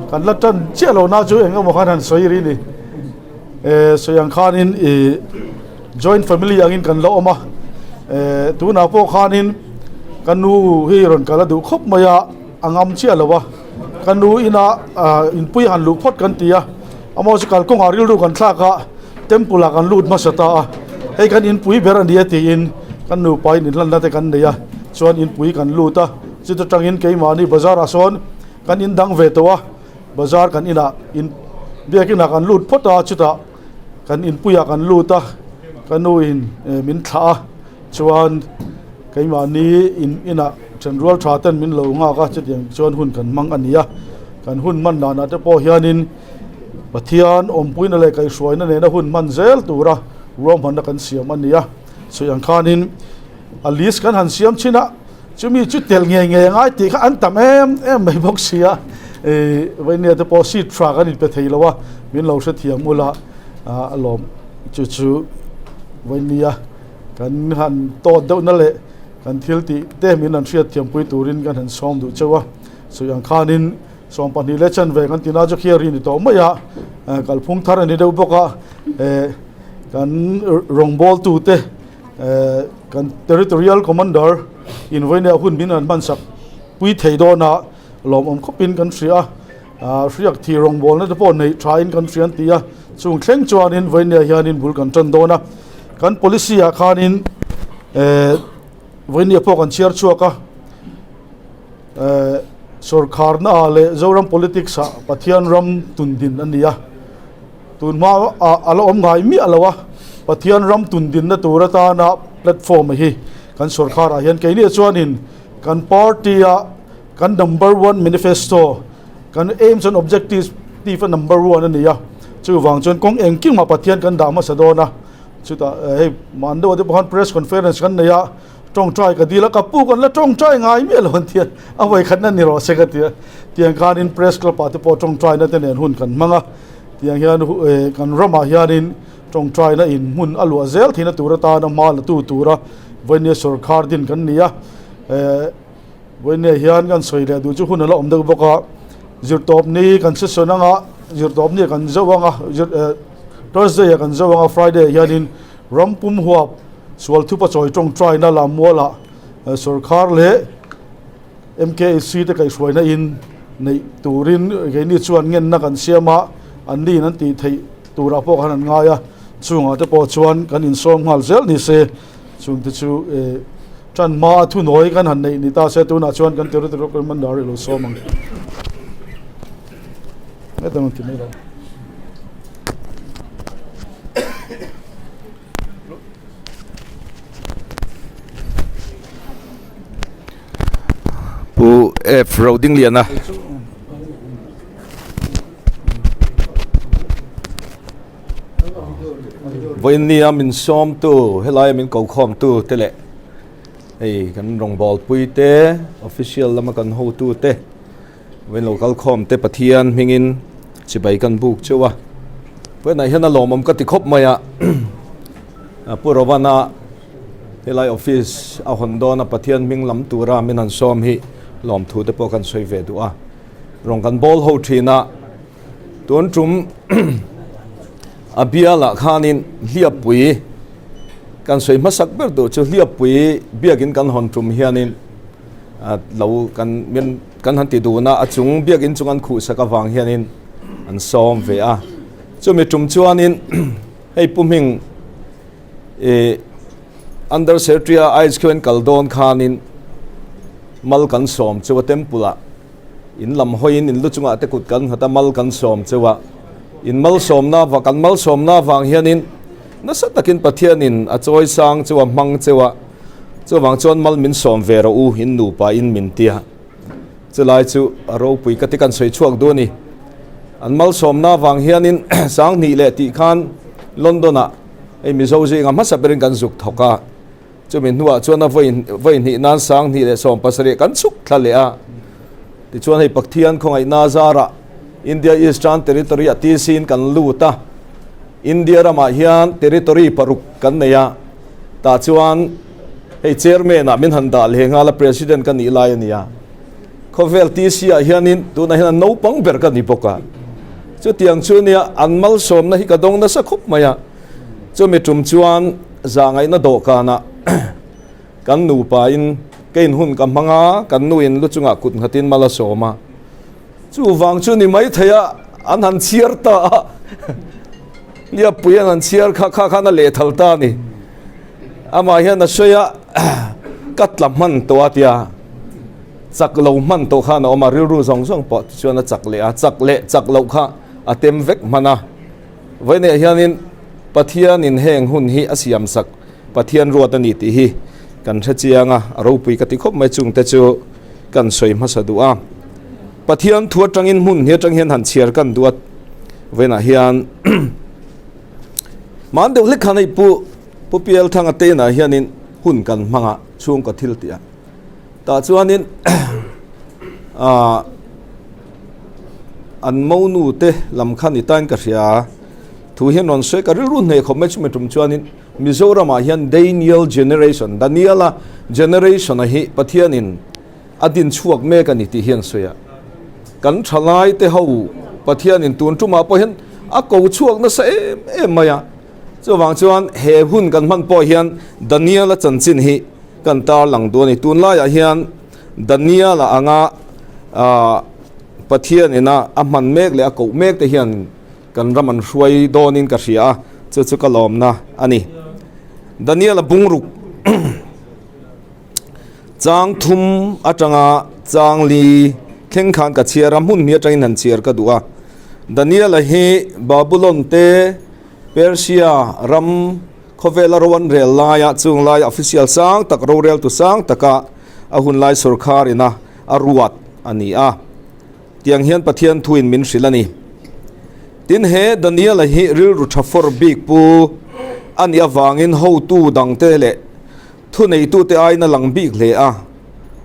Kan la tan chiah lo na chu eng emaw khan han sawi ri ni. Sawi ang khanin ih joint family angin kan la awm a, tunah pawh khanin ka nu hi rawn kal a duh khawp mai a, a ngam chiah lo a, ka nu ina inpui han luh phawt kan ti a, amaw chu kalkawngah rilru kan thlak a, temple ah kan lut hmasa ta a, hei kan inpui ber a nia tiin kan nupa in inhlanna te kan nei a, chuan inpui kan lut a, chuta tangin keimahni bazar ah sawn kan indang ve tawh a. Bazar kan inah in biakinah kan lut phawt a, chutah kan inpuiah kan lut a, ka nu in min thlah a, chuan keimahni in inah thenrual tha ten min lo nghak a, chutiang chuan hun kan hmang a ni a, kan hun hman danah te pawh hianin Pathian awmpuina leh kaihhruaina nena hun hman zel tura ruahmanna kan siam a ni a, sawi ang khanin a list kan han siam thin a. Chumi chu tel ngei ngei a ngai tih kha an tam em em mai bawk si a, ih Vainia te pawh seat tha kan inpe thei lo a, min lo hrethiam ula a lawm chu chu Vainia kan han tawt deuh na leh kan thil tih te min han hriatthiam pui turin kan han sawm duh cheu a, sawi ang khanin 22 leh chanve kan tina chu khi a ri ni tawh mai a, kalphung thar a ni deuh bawk a, kan rawngbawltu te. Kan Territorial Commander in vawinia hun min han hmansak pui thei dawn a, lawmawm khawpin kan hria a, hriak thi rawngbawlna te pawh neih thain kan hria an ti a, chung thleng chuanin vawinia hianin bul kan tan dawn a, kan policy ah khanin vawinia pawh kan chhiar chhuak a, sawrkharna ah leh Zoram politics ah Pathian ram tundin a ni a. Tun hma ah a la awm ngai miah lo a, Pathian ram tun dinna tur atana platform hi kan sorkar ah hian keini chuanin kan party a kan number one manifesto kan aims and objectives a number one a ni a, chuvang chuan kawng engkim ah Pathian kan dah hmasa dawn a, chutah hei mahni deuh ah te pawh khan press conference kan nei a, tawngtai ka dil a, ka pu kan la tawngtai ngai miah lo an ti a, a vawikhatna ni rawh se ka ti a, tiang khanin press club ah te pawh tawngtaina te nen hun kan hmang a. Tiang hian kan ramah hianin tawngtaina in hmun a luah zel theihna tur atana hma la tu tura Vainia sawrkhar din kan ni a. Vainia hian kan sawi leh duh chu hun a la awm deuh bawk a, zirtawp ni kan session anga zirtawp ni kan zo anga Thursday ah kan zo anga Friday ah hianin ram pum huap sual thupa chawi tawngtaina lammualah sawrkhar leh MKHC te kaihhruaina in neih turin keini chuan ngenna kan siam a, an niin an tih theih turah pawh khan an ngai a, chungah te pawh chuan kan insawm nghal zel ni se, chungte chu tan hma a thunawi kan han neih ni ta se tunah chuan kan territorial commander i lo sawm ang. Pu F Rodingliana. Vawinia min sawmtu helaia min ko khawmtu te leh hei kan rawngbawlpui te official lama kan hotu te vawiin lo kal khawm te Pathian hmingin chibai kan buk cheuh a vawiinah hian a lawmawm ka ti khawp mai a Pu Rovana Helai office a hawn dawn a Pathian hming lam tura min han sawm hi lawmthu te pawh kan sawi ve duh a. Rawng kan bawl ho thin a, tun tum a bialah khanin hliappui kan sawi hmasak ber duh chu hliappui biakin kan hawn tum hianin lo kan min kan han ti dun a, a chung biakin chung an khuhsak avang hianin an sawm ve a. Chumi tum chuanin hei pu hming Ih Under Secretary a IHQ an kal dawn khanin mal kan sawm cheu a temple ah in lam hawiin in lu chungah te kut kan nghat a mal kan sawm cheu a in mal sawmna va kan mal sawmna avang hianin nasa takin Pathianin a chawi sang cheu a hmang cheu a chuvang chuan mal min sawm ve rawh u in nupa in min tia chulai chu a ropui ka ti kan sawi chhuak duh a ni an mal sawmna avang hianin sanghnih leh tih khan London ah Hei Mizo zinga hmasa berin kan zuk thawk a, chumi hnuah chuan a vawi hnih nan 2017 kan chhuk thla leh a. Tichuan hei Pathian khawngaihna zarah India Eastern Territory ah TC in kan lut a, India ramah hian territory paruk kan nei a, tah chuan hei chairman ah min han dah leh nghal a, president ka nih lai a ni a. Khawvel TC ah hianin tunah hian an naupang ber ka ni bawk a. Chutiang chu nia an malsawmna hi ka dawng nasa khawp mai a. Chumi tum chuan zahngaihna dawhkanah kan nupa in ka inhun ka hmang a, kan nu in lu chungah kut nghatin mal a sawm a. Chuvang chu ni mai thei a, an han chhiar ta a. Liapui an han chhiar kha kha khan a lehthal ta a ni. Amah hian a sawi a, ka tla hman tawh a tia, chak lo hman tawh khan a awm a, rilru zawng zawng pawh tichuan a chak leh a, chak leh chak loh kha a tem vek hman a. Vawiinah hianin Pathianin heng hun hi a siam sak Pathian ruat a ni tih hi kan hre chiang a, a ropui ka ti khawp mai chungte chu kan sawi hmasa duh a. Pathian thu atangin hmun hi atang hian han chhiar kan duh a, vawiinah hian Hman deuh hlek khan hei Pu Pu Pialthanga te inah hianin hun kan hmang a, chhungkaw thil tih a. Tah chuanin aah an monu te lam kha ni tain ka hria thu hian rawn sawi ka rilru hneh khawp mai chumi tum chuanin Mizoramah hian Daniel generation Daniela generation a hi Pathianin A din chhuak mek a ni tih hian sawi a, kan thalai te ho Pathianin tun tumah pawh hian a ko chhuak nasa em em mai a, chuvang chuan he hun kan hman pawh hian Daniel-a chanchin hi kan tarlang duh a ni. Tunlaiah hian Daniel-a anga ah Pathianina a hman mek leh a koh mek te hian kan ram an hruai dawnin ka hria a, chu chu ka lawmna a ni. Daniel-a bungruk. Chang thum atanga chang li thleng khan ka chhiar a, hmun hnih atangin han chhiar ka duh a. Daniel-a hi Babulon te Persia ram khawvela ro an rel laia chung laia official sang tak roreltu sang taka a hun lai sawrkhar ina a ruat a ni a. Tiang hian Pathian thuin min hrilh a ni. Tin he Daniel-a hi rilru tha fawr bik pu a nih avangin hotu dangte leh Thuneitute aiin a lang bik hle a,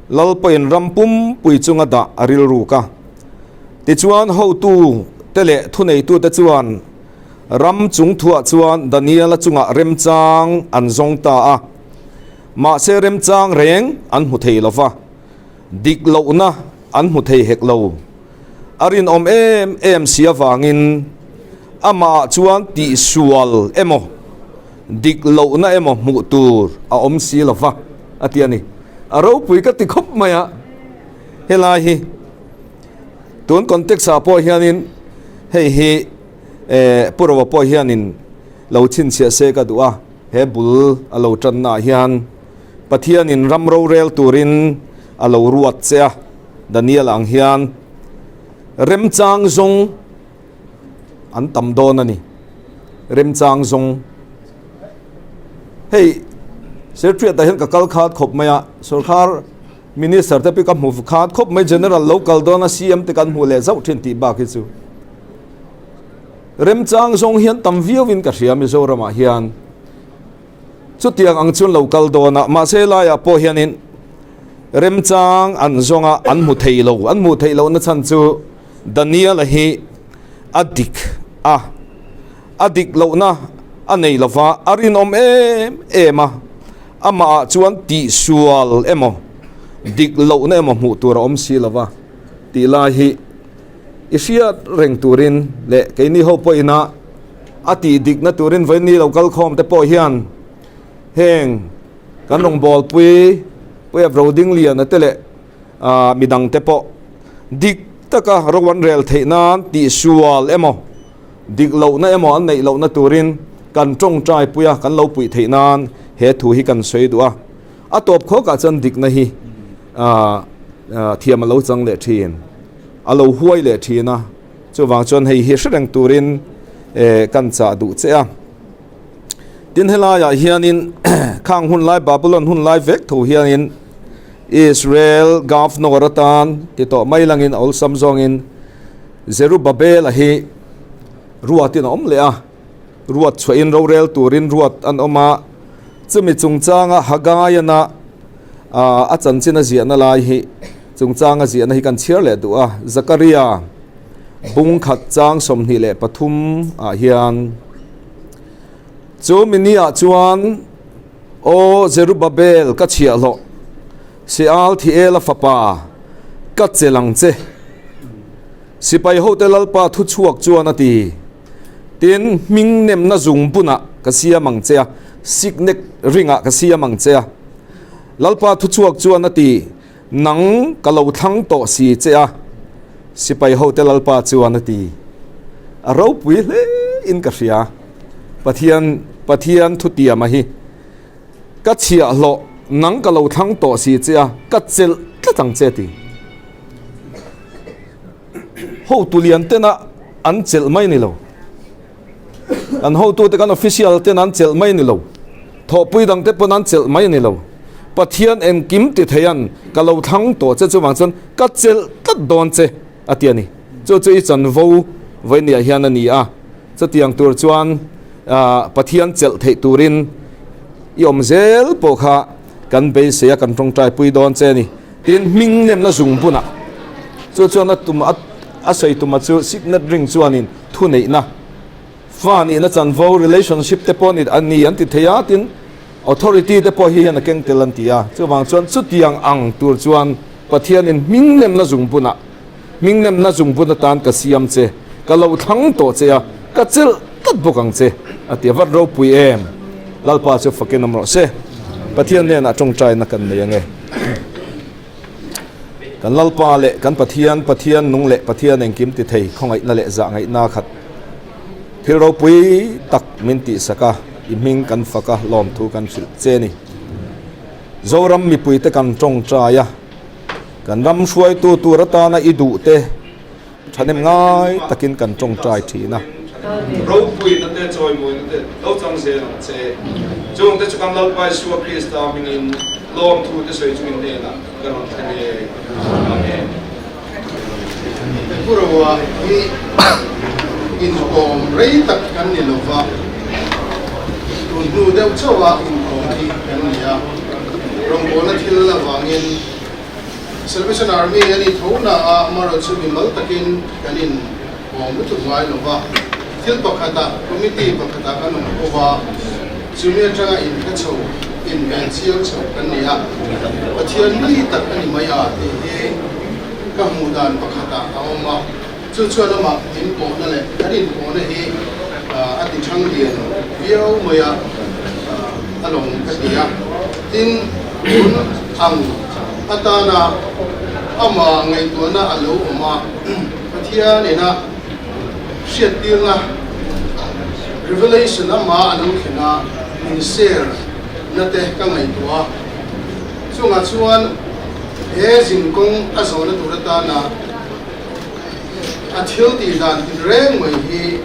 Lalpain ram pumpui chunga dah a rilruk a. Tichuan, hotute leh thuneitute chuan ram chung thuah chuan Daniela chungah remchang an zawng ta a. Mahse remchang reng an hmu thei lo va, dik lohna an hmu thei hek lo. A rinawm em em si avangin amahah chuan tihsual emaw, dik lohna emaw hmuh tur a awm si lo va, a ti a ni. A ropui ka ti khawp mai a, helai hi tun context ah pawh hianin hei hi eh Pu Rova pawh hianin lo chhinchhiah se ka duh a, he bul a lo tanna ah hian Pathianin ram rorel turin a lo ruat che a, Daniel ang hian remchang zawng an tam dawn a ni. Remchang zawng. Hei Secretariat ah hian ka kal khat khawp mai a, sorkar minister te pawh ka hmu khat khawp mai, general lo kal dawn a CM te kan hmuh leh zauh thin tih bak hi chu. Remchang zawng hian tam viau in ka hria Mizoram ah hian. Chutiang ang chuan lo kal dawn a, mahse laiah pawh hianin remchang an zawng a, an hmu thei lo. An hmuh theih lohna chhan chu Daniel-a hi a dik a, a dik lohna a nei lo va, a rinawm em em a, amahah chuan tihsual emaw, dik lohna emaw hmuh tur a awm si lo va tih lai hi i hriat reng turin leh keini ho pawhin a A tih dikna turin vawiin lo kal khawm te pawh hian heng kan rawngbawlpui Puia Rodingliana te leh midang te pawh dik taka ro an rel theih nan tihsual emaw dik lohna emaw an neih lohna turin kan tawngtai puia kan lo puih theih nan he thu hi kan sawi duh a. A tawp khawkah chuan dikna hi thiam a lo chang leh thin, a lo huai leh thin a. Chuvang chuan hei hi hre reng turin kan chah duh che a. Tin helaiah hianin khang hun lai Babylon hun lai vek tho hianin Israel governor atan ti tawh mai langin a awlsam zawngin Zerubbabel-a hi ruatin a awm leh a. Ruat chhuahin rorel turin ruat an awm a. Chumi chungchanga Hagaiana a chanchin a ziahna lai hi chungchanga ziahna hi kan chhiar leh duh a. Zakaria bung khat chang 23 ah hian Chu mi ah chuan Aw Zerubbabel ka chhiahhlawh Sealthiela fapa. Ka chelh ang che. Sipai hote Lalpa thu chhuak chuan a ti. Tin, hming nemna zung bunah ka siam ang che a, siknek ringah ka siam ang che a. Lalpa thu chhuak chuan a ti, Nang ka lo thlang tawh si che a, sipai hote Lalpa chuan a ti. A ropui hle in ka hria. Pathian, Pathian thutiama hi ka chhiahhlawh, nang ka lo thlang tawh si che a, ka chelh tlat ang che a ti. Hotu lian tena an chelh mai ni lo. An hotute kan official ten an chelh mai ni lo. Thawhpui dangte pawn an chelh mai ni lo. Pathian engkim ti theian ka lo thlang tawh che chuvang chuan ka chelh tlat dawn che a ti a ni. Chu chu i chanvo vawinia hian a ni a. Chutiang tur chuan Pathian chelh theih turin i awm zel pawh kha kan beisei a, kan tawngtai pui dawn che a ni. Tin, hming nemna zung bunah chu chuan a tum a sawi tuma chu signet ring chuanin thuneihna, fa nihna chanvo, relationship te pawh a ni an ti thei a, tin authority te pawh hi hian a keng tel an ti a. Chuvang chuan chutiang ang tur chuan Pathianin hming nemna zung bunah, hming nemna zung bun atan ka siam che, ka lo thlang tawh che a, ka chelh tlat bawk ang che a ti a, vat ropui em? Lalpa chu fakin awm rawh se. Pathian hnenah tawngtaina kan nei ange. Kan Lalpa leh kan Pathian, Pathian nung leh Pathian engkim ti thei khawngaihna leh zahngaihna khat thil ropui tak min tihsak a, i hming kan fak a, lawmthu kan hrilh che ni. Zoram mipuite kan tawngtai a, kan ram hruaitu tur atana i duhte Thahnem ngai takin kan tawngtai thin a. Ropuina te, chawimawina te lo chang zel ang che. Chungte chu kan Lalpa Isua Krista hmingin lawmthu te sawi chungin hnenah ka rawn thleng e. Amen. Pu Roa hi inkawm rei tak kan ni lova, tun hnu deuh chauha inkawm hi kan ni a, rawngbawlna thil avangin Salvation Army a nih tho na a, amaherawh chu mimal takin kan in awm lutuk ngai lo va, thil pakhatah committee pakhatah kan awm ho va, chumi atanga in hre chho, in ven chiang chho kan ni a, Pathian mi tak a ni mai a tih hi ka hmuh dan pakhatah a awm a, chu chuan amah min pawhna leh kan in pawhna hi a ti thang lian viau mai a, a lawm ka ti a, tin. Tun ang atana amah ngaihtuahna a lo awm a, Pathian ina hriattirna, revelation, amah a lo thlen a, min share na te ka ngaihtuah a. Chungah chuan he zinkawng a zawhna tur atana a thil tih dan tinreng mai hi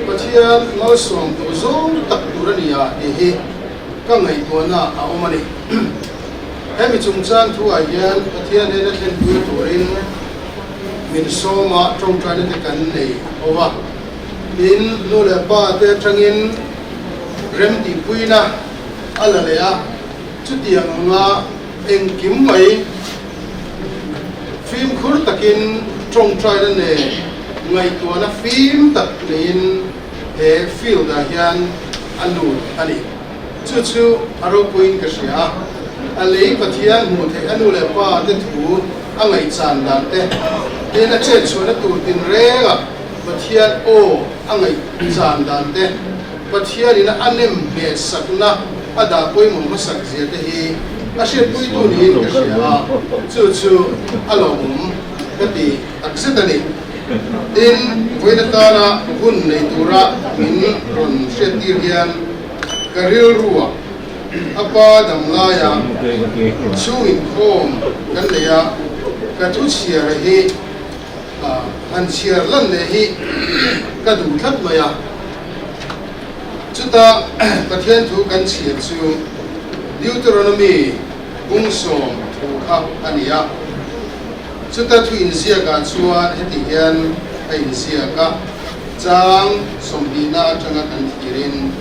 Pathian malsawm duh zawng tak tur a ni a tih hi ka ngaihtuahna a awm a ni. Hemi chungchang thuah hian Pathian hnena thlenpui turin min sawm a, tawngtaina te kan nei ho a. Tin, nu leh pa te atangin remtihpuina a la leh a, chutiang anga engkim mai fimkhur takin tawngtaina nen ngaihtuahna fim tak neiin, He field ah hian a lut a ni. Chu chu a ropuiin ka hria a, a lei Pathian hmuh theih a nu leh pa te thu a ngaihchan dan te, tin a chet chhuahna tur tinreng ah Pathian aw a ngaihchan dan te, Pathian in a nem hmeh sakna a dah pawimawh hmasak zia te hi a hriatpuitu niin ka hria a, chu chu a lawmawm ka ti takzet a ni. Tin, vawiin atana hun nei tura min rawn hriattir hian ka rilruah a pa damlaia chhung inkhawm kan nei a, ka thu chhiar hi han chhiar lan leh hi ka duh tlat mai a. Chuta Pathian thu kan chhiar chu Deuteronomy bungsawm thu kha a ni a. Chuta thu inziakah chuan heti hian a inziak a, Chang sawmhnihna atanga kan thirin,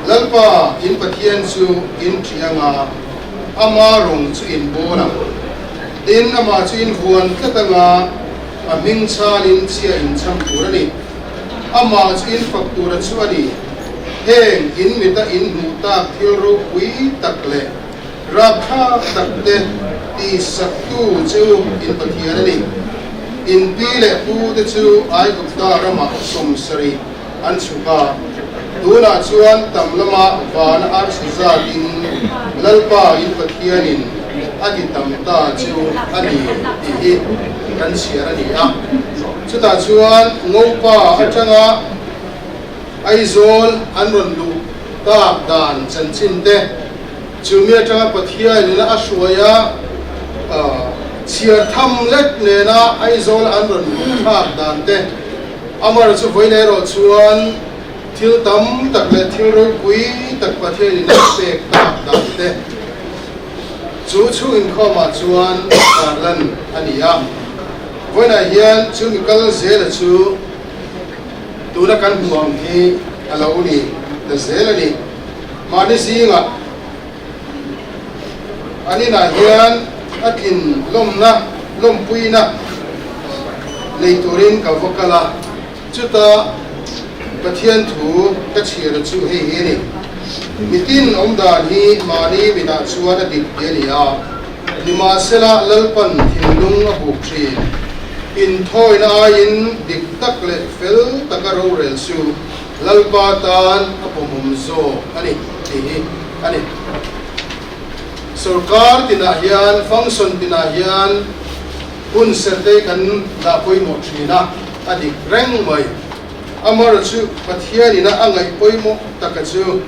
Lalpa, in Pathian chu in ṭih anga, ama rawng chu in bawl ang. Tin, amah chu in vuan tlat anga, a hming chhanin chhia in cham tur a ni. Amah chu in fak tura chu a ni. Heng in mita in hmuh tak thil ropui tak leh rapthlak tak te. Tihsaktu chu in Pathian a ni. In pi leh pu te chu Aigupta ramah 70 an chhuk a, tunah chuan tam lama vana arsi zatin Lalpa in Pathianin a ti tam ta chu a ni tih hi kan chhiar a ni a. Chutah chuan Ngopa atanga Aizawl an rawn luh tak dan chanchin te, Chumi atanga Pathianin a hruai a, chhiar tham lek nena Aizawl an rawn luh thlak dan te, Amar chu vawiin erawh chuan thil tam tak leh thil ropui tak Pathianin a pek tak dan te chu chhung inkhawmah chuan tarlan a ni a. Vawiinah hian chumi kal zela chu tuna kan hmuh ang hi a lo ni ta zel a ni. Mahni zingah an inah hian a tlin lawmna, lawmpuina nei turin ka va kal a, chuta Pathian thu ka chhiar chu hei hi a ni, Mitin awm dan hi mahni mitah chuan a dik ti a ni a, nimahsela Lalpan thinlung a buk thin. Inthawina aiin dik tak leh fel taka rorel chu Lalpa tan a pawmawm zawk a ni tih hi a ni. Sorkar tinah hian, function tinah hian hun serh kan dah pawimawh thin a, a dik reng mai. Amar chu Pathianina a ngaih pawimawh taka chu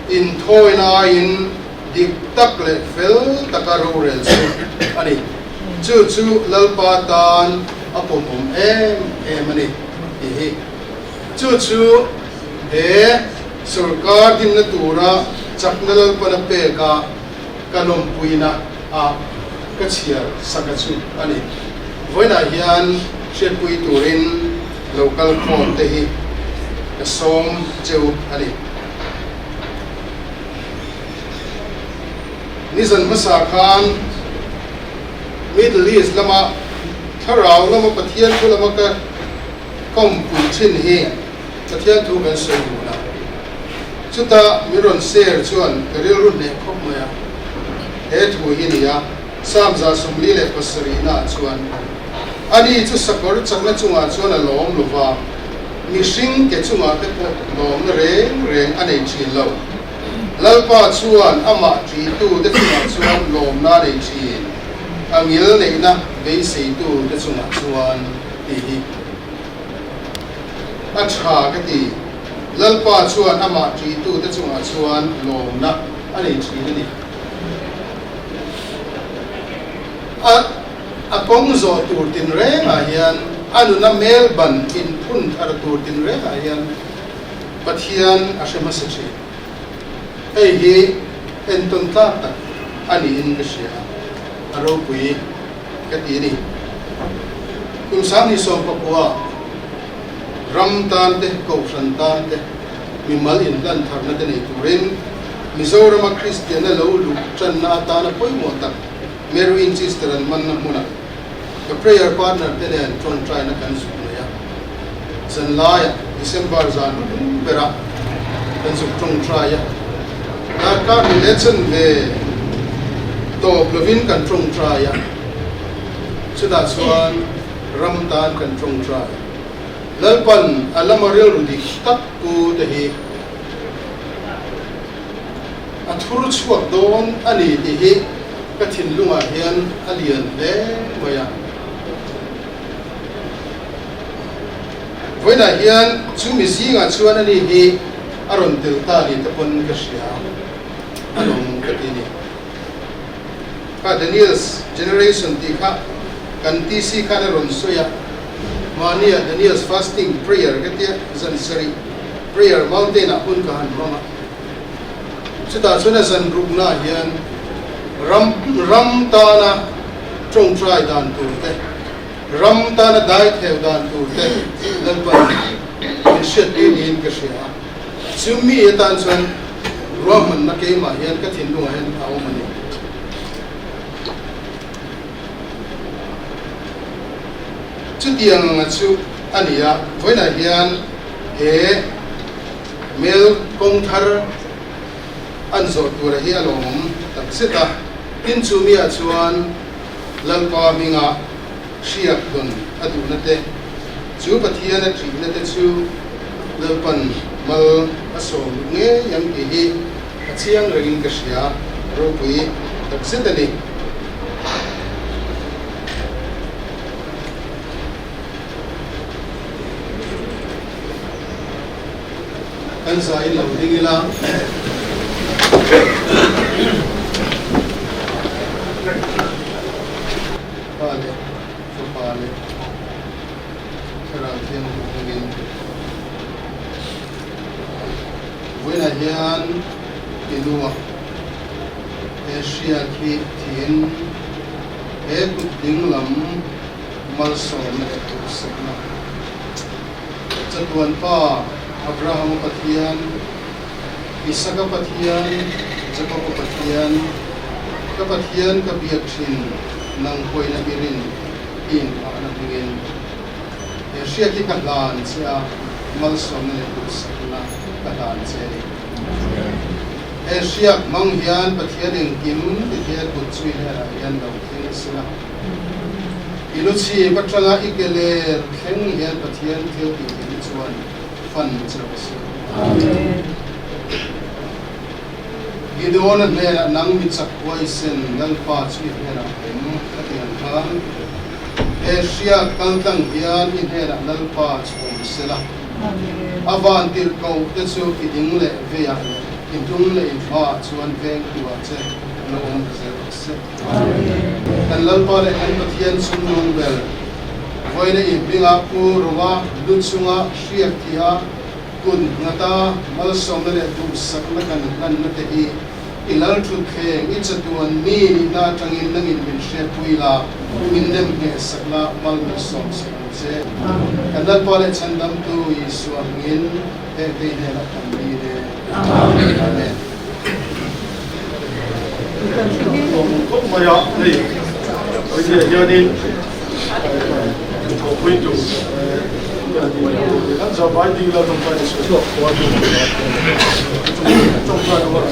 inthawina aiin dik tak leh fel taka rorel chu a ni. Chu chu Lalpa tan a pawmawm em em a ni tih hi. Chu chu he sorkar dinna tura chakna Lalpana peka ka lawmpuina ah ka chhiar saka chu a ni. Vawiinah hian hriatpui turin lo kal khawm te hi ka sawm cheu a ni. Nizan hmasa khan Middle East lama thlarau lama Pathian thu lama ka Kawngpui thin hi Pathian thu kan sawi dun a, chuta min rawn share chuan ka rilru hneh khawp mai a, he thu hi ni a, Psalm 47 naah chuan, Ani chu sakawr chakna chungah chuan a lawm lo va, mihring ke chungah te pawh lawmna reng reng a nei thin lo. Lalpa chuan amah ṭitu te chungah chuan lawmna a nei thin, a ngil neihna beiseitu te chungah chuan. Tih hi a tha ka ti. Lalpa chuan amah ṭihtute chungah chuan lawmna a nei ṭhin a ni. A a kawng zawh tur tinrengah hian, a nuna mel ban inphun thar tur tinrengah hian Pathian a hre hmasa ṭhin. Hei hi entawn tlak tak a niin ka hria, a ropui. Ka ti a ni. Kum 2019 ram tan te, kohhran tan te, mimal inhlan tharna te nei turin Mizorama Kristianna lo luh tanna atana pawimawh tak Mary Winchester an manna hmunah ka prayer partner te nen tawngtaina kan zuk nei a. Zanlaiah December zan hnuhnung berah kan zuk tawngtai a. Darkar ni leh chanve tawp lovin kan tawngtai a, chutah chuan ram tan kan tawngtai. Lalpan a lama rilru dik tak pu te hi a thur chhuak dawn a ni tih hi ka thinlungah hian a lian hle mai a. Vawiinah hian chu mi zingah chuan ani hi a rawn tel ta ni te pawn ka hria a lawm ka ti ni. Kha Daniel's generation tih kha kan TC khan a rawn sawi a, mahnia Daniel's fasting prayer ka tia zan sarih prayer mountain ah hun ka han hmang a, chutah chuan a zan rukna ah hian ram ram tana tawngtai dan tur te, Ram tana dai theu dan tur te Lalpan min hriattir niin ka hria a, chu mi atan chuan ruahmanna keimah hian ka thinlungah hian a awm a ni. Chutiang anga chu a ni a, vawiinah hian he mel kawng thar an zawh tura hi a lawmawm takzet a, tin chu miah chuan. Lalpa hminga hriak hawn a duhna te, chu Pathian a ṭihna te chu Lalpan mal a sawm duh ngei ang tih hi a chiang rengin ka hria, ropui takzet a ni. Kan zaiin lo ding ila. Pa leh Fapa leh Thlarau Thianghlim hmangin vawiinah hian i luah he hriat hi thiin he kut ding lam malsawmna leh duhsakna Chatuan Pa, Abrahama Pathian, Isaka Pathian, Jakoba Pathian, ka Pathian ka biak thin nang pawina i rin i inphahna hmingin he hriat hi ka hlan che a, malsawmna leh duhsakna ka hlan che a ni. He hriak hmang hian Pathian engkim tithei a kut chu i hnenah hian lo thleng sela. I lu chhip atanga i ke ler thleng hian Pathian thil tih theih hi chuan fan che rawh se. Gideon-a hnenah nang mi chak huaisen Lalpa chu i hnenah awm a ti ang khan, he hriat kaltlang hian i hnenah Lalpa chu awm sela, a van tirhkoh te chu i ding leh veiah leh i hnung leh i hmaah chuan vengtuah che lo awm zel rawh se. Kan Lalpa leh kan Pathian chungnung ber, vawiina i hminga Pu Rova lu chunga hriak thiha kun nghata malsawmna leh duhsakna kan hlanna te hi i Lalthutthleng i chatuan mi nihna atangin nangin min hriatpui la, min nem nghehsak la, mal min sawmsak ang che. Kan Lalpa leh Chhandamtu Isua hmingin heng te i hnenah kan dil e. Amen. Khawp mai a, hei Ringliah hianin thawhpui tur kan zahmai ding ila tawngtai ni suh tawngtai rual.